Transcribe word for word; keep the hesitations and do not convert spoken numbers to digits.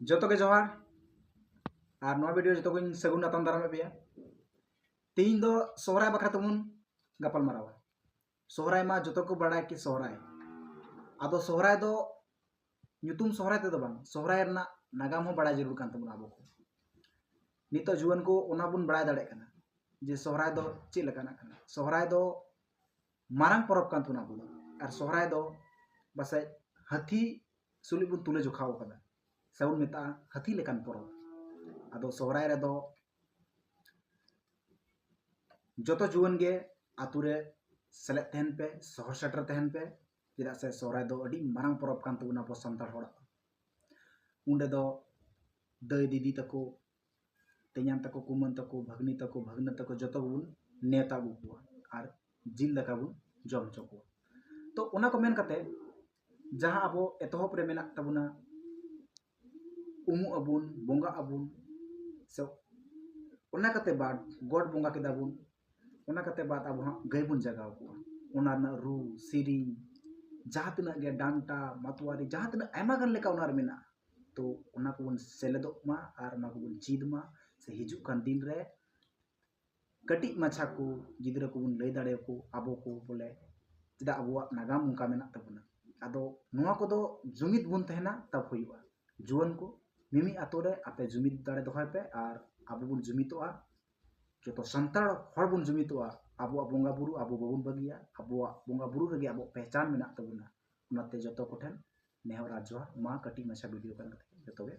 ᱡᱚᱛᱚ ᱜᱮ ᱡᱚᱦᱟᱨ᱾ ᱟᱨ ᱱᱚᱣᱟ video ᱡᱚᱛᱚ ᱠᱚᱧ ᱥᱟᱹᱜᱩᱱ ᱟᱛᱟᱝ ᱫᱟᱨᱟᱢᱮᱫ ᱯᱮᱭᱟ᱾ ᱛᱮᱦᱮᱧ ᱫᱚ ᱥᱚᱦᱨᱟᱭ ᱵᱟᱠᱷᱨᱟ ᱛᱮᱵᱚᱱ ᱜᱟᱯᱟᱞ ᱢᱟᱨᱟᱣᱟ᱾ ᱥᱚᱦᱨᱟᱭ ᱢᱟ ᱡᱚᱛᱚ ᱠᱚ ᱵᱟᱲᱟᱭ ᱠᱤ ᱥᱚᱦᱨᱟᱭ᱾ ᱟᱫᱚ ᱥᱚᱦᱨᱟᱭ ᱫᱚ ᱧᱩᱛᱩᱢ ᱥᱚᱦᱨᱟᱭ ᱛᱮᱫᱚ ᱵᱟᱝ, ᱥᱚᱦᱨᱟᱭ ᱨᱮᱱᱟᱜ ᱱᱟᱜᱟᱢ ᱦᱚᱸ ᱵᱟᱲᱟᱭ ᱡᱟᱹᱨᱩᱲ ᱠᱟᱱ ᱛᱟᱵᱚᱱᱟ ᱟᱵᱚ ᱠᱚ᱾ ᱱᱤᱛᱚᱜ ᱡᱩᱣᱟᱹᱱ ᱠᱚ ᱚᱱᱟ ᱵᱚᱱ ᱵᱟᱲᱟᱭ ᱫᱟᱲᱮᱭᱟᱜ ᱠᱟᱱᱟ ᱡᱮ ᱥᱚᱦᱨᱟᱭ ᱫᱚ ᱪᱮᱫ ᱞᱮᱠᱟᱱᱟᱜ ᱠᱟᱱᱟ᱾ ᱥᱚᱦᱨᱟᱭ ᱫᱚ ᱢᱟᱨᱟᱝ ᱯᱚᱨᱚᱵᱽ ᱠᱟᱱ ᱛᱟᱵᱚᱱᱟ ᱟᱵᱚ ᱫᱚ᱾ ᱟᱨ ᱥᱚᱦᱨᱟᱭ ᱫᱚ ᱯᱟᱥᱮᱡ ᱦᱟᱹᱛᱤ ᱥᱩᱞᱩᱡ ᱵᱚᱱ ᱛᱩᱞᱟᱹ ᱡᱚᱠᱷᱟᱣ ᱟᱠᱟᱫᱟ, ᱥᱮ ᱵᱚᱱ ᱢᱮᱛᱟᱜᱼᱟ ᱦᱟᱹᱛᱤ ᱞᱮᱠᱟᱱ ᱯᱚᱨᱚᱵᱽ᱾ ᱟᱫᱚ ᱥᱚᱦᱨᱟᱭ ᱨᱮᱫᱚ ᱡᱚᱛᱚ ᱡᱩᱣᱟᱹᱱ ᱜᱮ ᱟᱛᱳ ᱨᱮ ᱥᱮᱞᱮᱫ ᱛᱟᱦᱮᱱ ᱯᱮ, ᱥᱚᱦᱚᱨ ᱥᱮᱴᱮᱨ ᱛᱟᱦᱮᱱ ᱯᱮ᱾ ᱪᱮᱫᱟᱜ ᱥᱮ ᱥᱚᱦᱨᱟᱭ ᱫᱚ ᱟᱹᱰᱤ ᱢᱟᱨᱟᱝ ᱯᱚᱨᱚᱵᱽ ᱠᱟᱱ ᱛᱟᱵᱚᱱᱟ ᱟᱵᱚ ᱥᱟᱱᱛᱟᱲ ᱦᱚᱲᱟᱜ᱾ ᱚᱸᱰᱮ ᱫᱚ ᱫᱟᱹᱭ ᱫᱤᱫᱤ ᱛᱟᱠᱚ, ᱛᱮᱧᱟᱝ ᱛᱟᱠᱚ, ᱠᱩᱢᱟᱹᱝ ᱛᱟᱠᱚ, ᱵᱷᱟᱹᱜᱽᱱᱤ ᱛᱟᱠᱚ, ᱵᱷᱟᱹᱜᱽᱱᱟᱹ ᱛᱟᱠᱚ ᱡᱚᱛᱚ ᱜᱮᱵᱚᱱ ᱱᱮᱣᱛᱟ ᱟᱹᱜᱩ ᱠᱚᱣᱟ ᱟᱨ ᱡᱤᱞ ᱫᱟᱠᱟ ᱵᱚᱱ ᱡᱚᱢ ᱦᱚᱪᱚ ᱠᱚᱣᱟ᱾ ᱛᱚ ᱚᱱᱟ ᱠᱚ ᱢᱮᱱ ᱠᱟᱛᱮ ᱡᱟᱦᱟᱸ ᱟᱵᱚ ᱮᱛᱚᱦᱚᱵ ᱨᱮ ᱢᱮᱱᱟᱜ ᱛᱟᱵᱚᱱᱟ ᱩᱢᱩᱜ ᱟᱵᱚᱱ, ᱵᱚᱸᱜᱟᱜ ᱟᱵᱚᱱ, ᱥᱮ ᱚᱱᱟ ᱠᱟᱛᱮ ᱵᱟᱫ ᱜᱚᱰ ᱵᱚᱸᱜᱟ ᱠᱮᱫᱟ ᱵᱚᱱ, ᱚᱱᱟ ᱠᱟᱛᱮ ᱵᱟᱫ ᱟᱵᱚ ᱦᱟᱸᱜ ᱜᱟᱹᱭ ᱵᱚᱱ ᱡᱟᱜᱟᱣ ᱠᱚᱣᱟ᱾ ᱚᱱᱟ ᱨᱮᱱᱟᱜ ᱨᱩ, ᱥᱮᱨᱮᱧ, ᱡᱟᱦᱟᱸ ᱛᱤᱱᱟᱹᱜ ᱜᱮ ᱰᱟᱱᱴᱟ, ᱢᱟᱛᱣᱟᱨᱤ, ᱡᱟᱦᱟᱸ ᱛᱤᱱᱟᱹᱜ ᱟᱭᱢᱟ ᱜᱟᱱ ᱞᱮᱠᱟ ᱚᱱᱟ ᱨᱮ ᱢᱮᱱᱟᱜᱼᱟ᱾ ᱛᱚ ᱚᱱᱟ ᱠᱚᱵᱚᱱ ᱥᱮᱞᱮᱫᱚᱜ ᱢᱟ ᱟᱨ ᱚᱱᱟ ᱠᱚᱵᱚᱱ ᱪᱮᱫ ᱢᱟ, ᱥᱮ ᱦᱤᱡᱩᱜ ᱠᱟᱱ ᱫᱤᱱ ᱨᱮ ᱠᱟᱹᱴᱤᱡ ᱢᱟᱪᱷᱟ ᱠᱚ ᱜᱤᱫᱽᱨᱟᱹ ᱠᱚᱵᱚᱱ ᱞᱟᱹᱭ ᱫᱟᱲᱮᱭᱟᱠᱚ ᱟᱵᱚ ᱠᱚ ᱵᱚᱞᱮ ᱪᱮᱫᱟᱜ ᱟᱵᱚᱣᱟᱜ ᱱᱟᱜᱟᱢ ᱚᱱᱠᱟ ᱢᱮᱱᱟᱜ ᱛᱟᱵᱚᱱᱟ᱾ ᱟᱫᱚ ᱱᱚᱣᱟ ᱠᱚᱫᱚ ᱡᱩᱢᱤᱫ ᱵᱚᱱ ᱛᱟᱦᱮᱱᱟ ᱛᱟᱵ ᱦᱩᱭᱩᱜᱼᱟ᱾ ᱡᱩᱣᱟᱹᱱ ᱠᱚ ᱢᱤᱢᱤᱫ ᱟᱛᱳ ᱨᱮ ᱟᱯᱮ ᱡᱩᱢᱤᱫ ᱫᱟᱲᱮ ᱫᱚᱦᱚᱭ ᱯᱮ ᱟᱨ ᱟᱵᱚ ᱵᱚᱱ ᱡᱩᱢᱤᱫᱚᱜᱼᱟ᱾ ᱡᱚᱛᱚ ᱥᱟᱱᱛᱟᱲ ᱦᱚᱲ ᱵᱚᱱ ᱡᱩᱢᱤᱫᱚᱜᱼᱟ᱾ ᱟᱵᱚᱣᱟᱜ ᱵᱚᱸᱜᱟ ᱵᱩᱨᱩ ᱟᱵᱚ ᱵᱟᱵᱚᱱ ᱵᱟᱹᱜᱤᱭᱟ᱾ ᱟᱵᱚᱣᱟᱜ ᱵᱚᱸᱜᱟ ᱵᱩᱨᱩ ᱨᱮᱜᱮ ᱟᱵᱚᱣᱟᱜ ᱯᱮᱦᱪᱟᱱ ᱢᱮᱱᱟᱜ ᱛᱟᱵᱚᱱᱟ᱾ ᱚᱱᱟᱛᱮ ᱡᱚᱛᱚ ᱠᱚᱴᱷᱮᱱ ᱱᱮᱦᱚᱨ ᱟᱨ ᱡᱚᱦᱟᱨ᱾ ᱢᱟ ᱠᱟᱹᱴᱤᱡ ᱢᱟᱪᱷᱟ video ᱠᱟᱱ ᱠᱟᱛᱮ ᱡᱚᱛᱚ ᱜᱮ